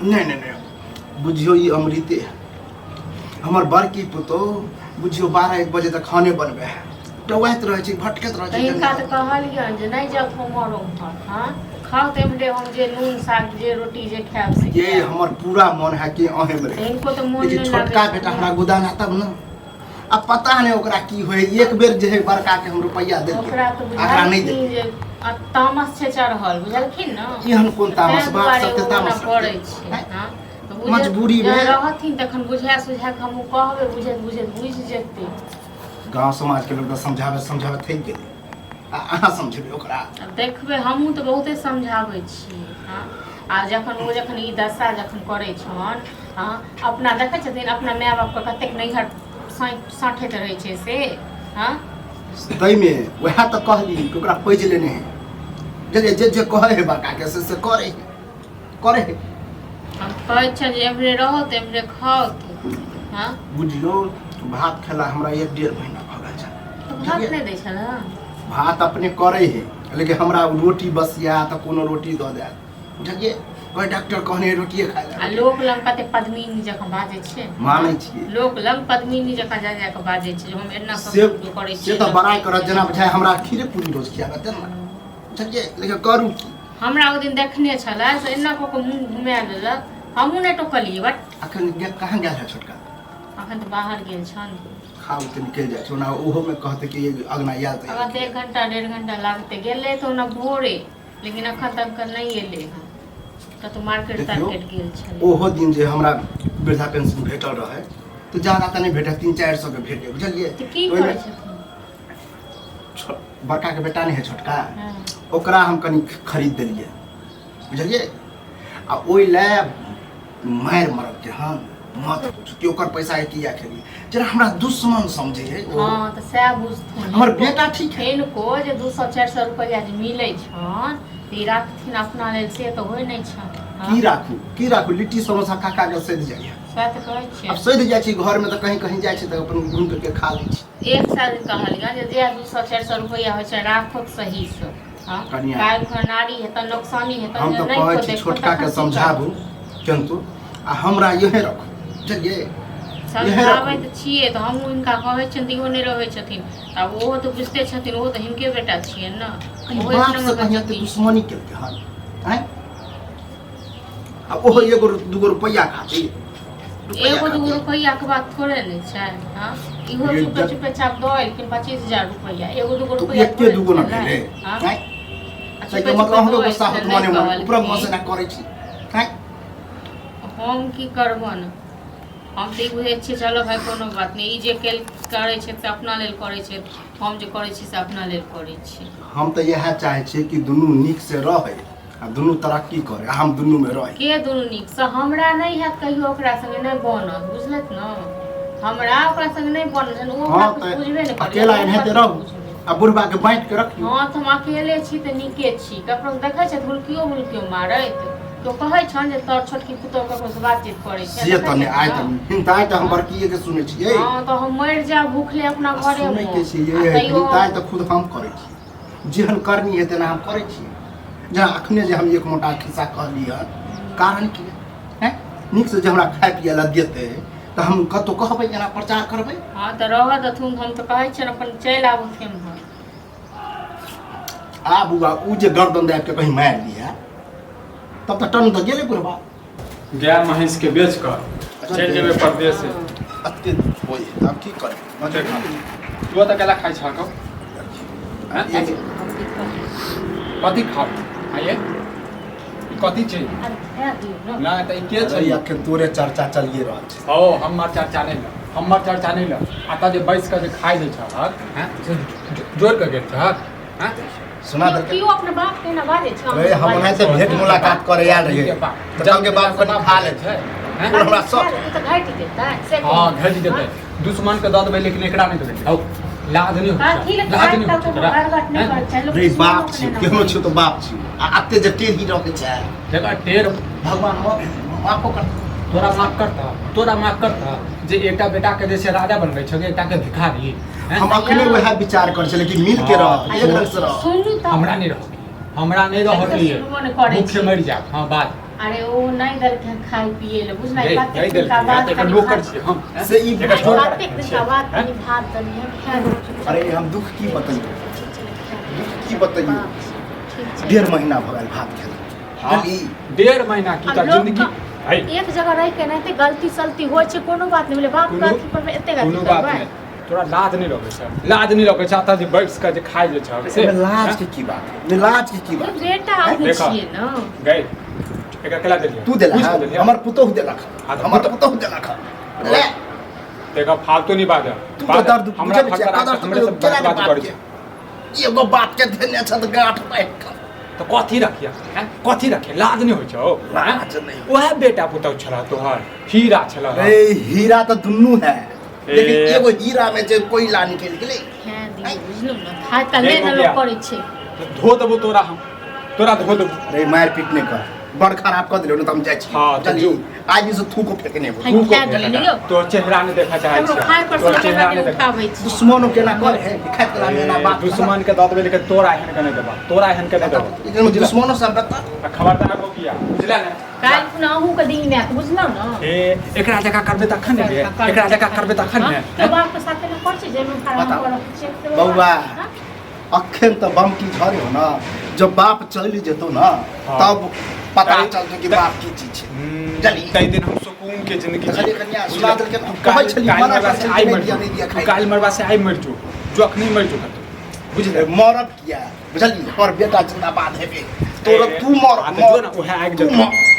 नहि नहि नहि, बुझियौ ई अमृते है। हमर बड़की पुतोह बुझियौ 12-1 बजे तक खाने बनबै है, टौआइत रहै छै, भटकैत रहै तऽ छै। हिनका तऽ कहलियनि जे नहि जाउ उम्हर उम्हर। हँ, खाउ तऽ एम्हरे, हम जे नून साग जे रोटी जे खायब से ये खायब। हमर पूरा मन है कि अहें में तऽ रही, हिनको तऽ मोन लेकिन नहि छोटका लागै बेटा छै। हमरा गोदाना तब ने। आ पता नहि ओकरा की होय, एक बेर जे है बड़का के हम रुपैआ देलियै, ओकरा तऽ एकरा नहि बुझलखिन देलियै। जे आ तामस छै चढ़ल, बुझलखिन ने? एहन कोन तामस? ताहि बाप दुआरे सबके ओ ओना तामस करै रहतै? छै। आँय? हँ, तऽ बुझे- मजबूरी जहन मे- रहथिन तखन बुझा सुझा कऽ हमहूँ कहबै, बुझैत बुझैत बुझि जेतै। गाँव समाज के लोग तऽ समझाबे समझाबे थकि गेलै, आ अहाँ समझेबै ओकरा? आब देखबै, हमहूँ तऽ बहुते समझाबै छियै। हँ, आ जखन ओ जखन ई दशा जखन करै छन, हँ, अपना देखै छथिन अपना माय बापके कतेक नैहर साँठैत रहै छै से। हँ, ताहिमे वएह तऽ कहली कि ओकरा खोजि लेने है, जे जे जे कहै है बड़का के से से करै है, करै है। हम कहै छियनि जे एम्हरे रहत एम्हरे खाओत। हँ, बुझियौ भात खेला हमरा 1-1.5 महीना भऽ गेल छै। तऽ भात नहि दै छल? भात अपने करै है, लेकिन हमरा ओ रोटी बसिया तऽ कोनो रोटी दऽ देत, बुझलियै? कहै डॉक्टर कहने रोटिए खाइ आ लए। लोक लग कते पद्मिनी जकाँ बाजै छै। मानै छियै। लोक लग पद्मिनी जकाँ जा जा कऽ बाजै छै जे हम एना से सब करै से छियै। तऽ बड़ाइ करत जेना बुझाइ हमरा खीरे पूरी रोज खियाबे तेना, बुझलियै? लेकिन करू की? हमरा ओहि दिन देखने छलै से एना कऽ कऽ मुँह घुमा लेलक, हमहूँ नहि टोकलियै बट। अखन कहाँ गेल है छोटका? अखन तऽ बाहर गेल छन। खा के निकलि जाइ छै, ओना ओहोमे कहतै कि अगना आयल तऽ अगर तऽ 1 घंटा 1.5 घंटा लागतै। गेलै तऽ ओना भोरे, लेकिन अखन तक नहि एलै हन, कतहु मार्केट देखियौ, तार्केट गेल छलै। ओहो दिन जे हमरा वृद्धा पेंशन भेटल रहै तऽ ज्यादा तऽ नहि भेटल, 300-400 के भेटै, बुझलियै? तऽ की ओहिमे करै छथिन? बड़काके बेटा नहि है छोटका? हँ। ओकरा हम कनि खरीद देलियै, बुझलियै? आ ओहि लए मारि मरब के हन मत पूछू कि ओकर पैसा के किया खेलियै, जेना हमरा दुश्मन समझे है ओ। हँ, तऽ सएह बुझथुन। हमर बेटा ठीक है। हिनको जे 200-400 रुपैआ जे मिलै छनि तऽ ई राखथिन अपना लेल, से तऽ होइ नहि छनि। हँ, की राखू, की राखू? लिट्टी समोसा खा खा के सधि जाइए। सएह तऽ कहै आब छियै। सधि जाइ छी घरमे तऽ कहीं कहीं जाइ छी तऽ अपन घूमि फिर के खा लै छी। 1 साल कहलियै जे जे 200-400 रुपैआ होइ छै राखो सहीसँ। हँ, कनिया। काल्हि खन नारी हेतनि, नोकसानी हेतनि हम जे तऽ नहि कहै खो छी देखो छोटका के तखन की समझाबू किन्तु आ हमरा इहे रखू, बुझलियै? इहे समझाबै रखू। तऽ छियै, तऽ हमहूँ हिनका कहै छियनि तऽ इहो नहि रहै छथिन। तऽ आब ओहो तऽ बुझिते छथिन, ओहो तऽ हिनके बेटा छियनि ने। ई ओहो एक बाप से नम्बरके कहीं एते छथिन। दुश्मनी केलकै हन? आँय? आ ओहो एगो दूगो रुपैआ खातिर, रुपैआ एगो दूगो खातिर। रुपैआके बात थोड़े नहि छै। हँ, इहो ये चुपे चुपे चाप दऽ एलखिन 25,000 रुपैआ, एगो दूगो तऽ रुपैआ एके थोड़े दूगो ने छलै। भेलै? हँ? आँय? आ ताहिके चुपे मतलब चुपे अहूँके दऽ गुस्सा होत एलखिन, मने नहि मन ऊपर कहलखिन। मुँह से ना करै छी। आँय? हम की करबनि? हम तऽ ई बुझै छियै, चलो भाय, कोनो बात नहि, ई जे केल करै छै से अपना लेल करै छै, हम जे करै छी से अपना लेल करै छी। हम तऽ इएह चाहै छियै कि दुनू नीक से रहै आ दुनू तरक्की करे आ हम दुनूमे रही। के दुनू नीकसँ? हमरा नहि हैत कहियो, ओकरा संगे नहि बनत, बुझलथि ने? हमरा ओकरा संगे नहि बनत जहन ओ हमरा हँ किछु तऽ बुझबे नहि करैए, अकेला हम एनाहिते कथी रहू बुझबै? आ बुढ़बा के बाँटि के रखियौ। हँ, तऽ हम अकेले छी तऽ नीके छी। ककरो देखै छथि हुलकियो हुलकियो मारैत? केओ कहै छनि जे तोर छोटकी पुतोह ककरोसँ बातचीत करै छै? से तऽ नहि आइ तऽ हिनता आइ तऽ हम बड़किए के सुनै छियै। हँ, तऽ हम मरि जायब भूखले अपना आ घरे सुनै मे। के छियै। आ तैयो हिनता आइ तऽ खुद हम करै छियै, जेहन करनी है तेना हम करै छियै। जेना अखने जे हम एक मोटा खिस्सा कहली हन, कारण की है? नीकसँ जे हमरा खाय पियै लए देतै तऽ हम कतहु कहबै, एना प्रचार करबै? हँ, तऽ रहऽ देथुन, हम तऽ कहै छियनि अपन चलि आबथु एम्हर। आ बुआ उ जे गर्दन दाबि के कहीं मारि दिया तब तऽ टन तऽ गेलै बुढ़बा। गाय महींस के बेच कऽ चलि जेबै परदेश। अते होइ है, आब की करबै? तू तऽ केला खाइ छह? कथी खाउ आइए? ई कथी छै? अरे खाए दियौ ने। नहि तऽ ई के छै? अरे अखन तोरे चर्चा चलिए रहल छै। ओ हमर चर्चा नहि ल, हमर चर्चा नहि ल। आ तऽ जे बैस कऽ जे खाइ जे छहक हैं, से जोड़ कऽ गेल छहक हैं? सुना देलकै। केओ अपना बाप के एना बाजै छै? अरे हम ओनाहिते भेंट मुलाकात करे आयल रहियै तऽ कहलकै बाप कनि खा ले छै हैं? हमरा सब ओ तऽ घटि जेतै से। हँ, घटि जेतै, दुश्मन के दऽ देबै लेकिन एकरा नहि देबै। हौ, लाज नहि होइ कथी छै? लए लाज नहि होइ खाइ छै तोरा? घरघट नहि हैं? करै छै लोक। रे बाप दुश्मनो छी के नहि केहनो कहै। छी तऽ बाप छी, आ अते जे टेढ़ी रहै छै। जकर टेढ़ भगवान माफो कर। तोरा माफ करता? तोरा माफ करता जे एकटा बेटा के जे छै राजा बनबै छै, एकटा के भिखारी, हैं? हम अखने वएह विचार करै छलियै कि मिल के रह, एक रंग से रह। सुनू तऽ। हमरा नहि रहके, हमरा नहि रहके सुनबो नहि करै भूखे छी। मरि जायब। हँ, बात अरे ओ नहि देलखिन खाय पिए लए बुझलै गई कतेक गई दिनका देलखिन बाद एकर कनि नौकर भात छियै हम हैं? से ई एकर जोड़ कऽ कतेक रखने दिनका छियै, बाद हैं? कनि भात देलियै खाय अरे हम दुख की बतैयौ, दुख की बतैयौ। ठीक छै। 1.5 महीना भऽ गेल भात खेला। हाँ, बुझली? 1.5 महीना की आ तऽ लोक जिंदगी तऽ है। एक जगह रहि के एनाहिते गलती सलती होइ छै, कोनो बात नहि भेलै। बाप के कोनो अथी पर एते गलती कोनो बात करबै? नहि। तोरा लाज नहि लगै छै? लाज नहि लगै छै एतऽ जे बैस कऽ जे खाइ जे छह से? एहिमे लाज के की बात है? एहिमे लाज के की बात है? बेटा अहूँ देखा। छियै ने। गई, एकरा केला देलियै? तू देलक? पूछि कऽ देलियै? हमर पुतोहु देलक। हाँ, तऽ हमर पुतोहु- पुतोहु देलक ले। देखा, फालतू नहीं बाजऽ। तू तऽ बाजऽ। दर्द हमरा बुझै छियै, फकरा कदर हमरे से केना के बर्बाद बाप करै के छै। एगो बाप के देने छत गाँठ बान्हि कऽ। तऽ कथी रखिया हैं? कथी रखिया? लाज नहीं होइ छौ? लाज नहि होइ। वएह बेटा पुतहु छलह तोहर, हीरा छलह। रे, हीरा तऽ दुनू है, लेकिन ए। एगो हीरा में जे कोयला निकलि गेलै। खाय दियौ, बुझलहुँ ने? खाय तऽ नहि ने लोक करै छै। धो देबो तोरा, हम तोरा धो देबो। रे, मारि पीट नहि कर, बड़ खराब कऽ देलौ ने तऽ हम जाइ छी। हाँ, तऽ चली। जो। आज से थूको फेकने हो। खाय तू को दियौ लियौ। तोर चेहरा नहीं देखा चाहे ककरो छियै। खाय पर तोर से चेहरा केना नहीं नहि देखा। उठाबै छी। दुश्मनो केना कर है खाइत कला में एना ए, बात। दुश्मन के दऽ देबै, लेकिन तोरा एहन के नहि देबा, तोरा एहन के नहि देबा। दुश्मनो सब बता। आ खबरदार हो किया, बुझला ने? काल्हि खुना अहूँके दिन आयत, बुझलहुँ ने? ए, एकरा जकाँ करबै तखन ने रे, एकरा जकाँ करबै तखन ने। तो बाप के साथे ने करै छै जाहिमे खराब बताउ। करऽ छै से। बौआ। हाँ? अखन तऽ बम की झरे हो ना, जब बाप चलि जेतौ ना, हाँ। तब पता तै- चलतौ कि तै- बाप की चीज छै। चली। ताहि दिन हम सुकून के जिंदगी देखलियै जी। कनिया, सुना देलकै ने, तू कहै काल्हि छलियै, काल्हि मना मरबा करै से छलियै, आइ नहि मरि दिया, जो। नहि दिया तू खाइ। काल्हि मरबा से आइ मरि जो, जो अखनी मरि जो कतौ, बुझले? मरब किया, बुझलियै? हमर बेटा जिंदाबाद हेबे तोरा। ए, तू मर। हाँ, तऽ जो मर ने, उएह आगि तू जतौ। मर।